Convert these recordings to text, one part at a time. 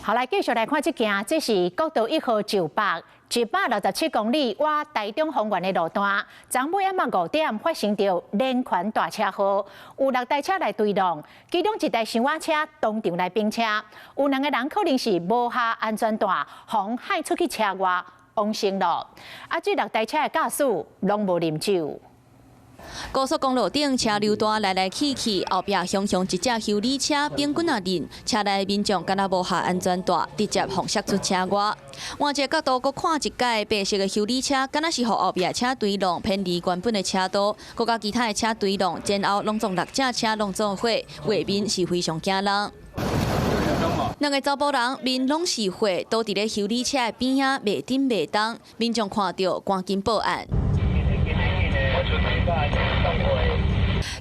好，來繼續來看這件，這是國道1號上北167公里倚台中豐原的路段，昨暝暗仔5點發生著連環大車禍，有六台車來追撞，其中一台小瓦車當場來崩車，有兩個人可能是無下安全帶，予害出去車外往生咯。啊，這六台車的駕駛攏無啉酒。高速公路頂車流大來來去去，後壁雄雄一隻修理車變滾仔輪，車內民眾敢若無下安全帶，直接予摔出車外。換一個角度，閣看一擺，白色的修理車，敢若是予後壁車追撞偏離原本的車道，閣佮其他的車追撞，前後攏總六隻車攏做伙，畫面是非常驚人。兩个查埔人面攏是血，倒佇咧修理車的邊仔，袂振袂動，民眾看著趕緊報案。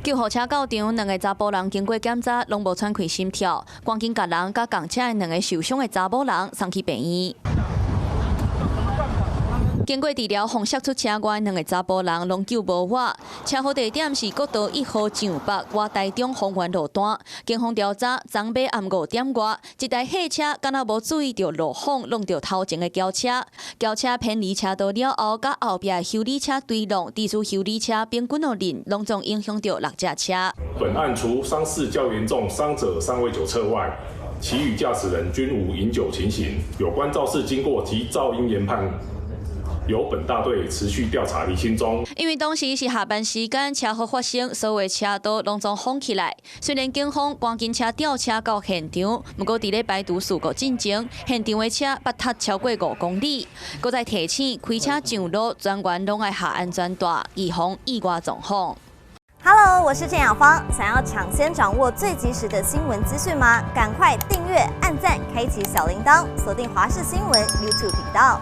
救護車到場，兩个查埔人經過檢查，攏無喘氣心跳，趕緊共人佮仝車的兩个受傷的查某人送去病院。經過治療，予摔出車外兩个查埔人攏救無活。車禍地點是國道1號上北倚台中豐原路段。警方調查，昨暝暗5點外，一台貨車敢若無注意著路況，挵著頭前的轎車，轎車偏離車道了後，佮後壁的修理車追撞，致使修理車變滾落輪，攏總影響著六隻車。本案除傷勢較嚴重、傷者尚未酒測外，其餘駕駛人均無飲酒情形。有關肇事經過及肇因研判，由本大隊持續調查釐清中。因為當時是下班時間，車禍發生，所有車道攏總封起來。雖然警方趕緊車調車到現場，毋過佇咧排除事故進前，現場的車捌塞超過5公里。閣再提醒，開車上路全員攏愛下安全帶，預防意外狀況。 Hello，我是鄭雅芳。想要搶先掌握最及時的新聞資訊嗎？趕快訂閱、按讚、開啟小鈴鐺，鎖定華視新聞 YouTube 頻道。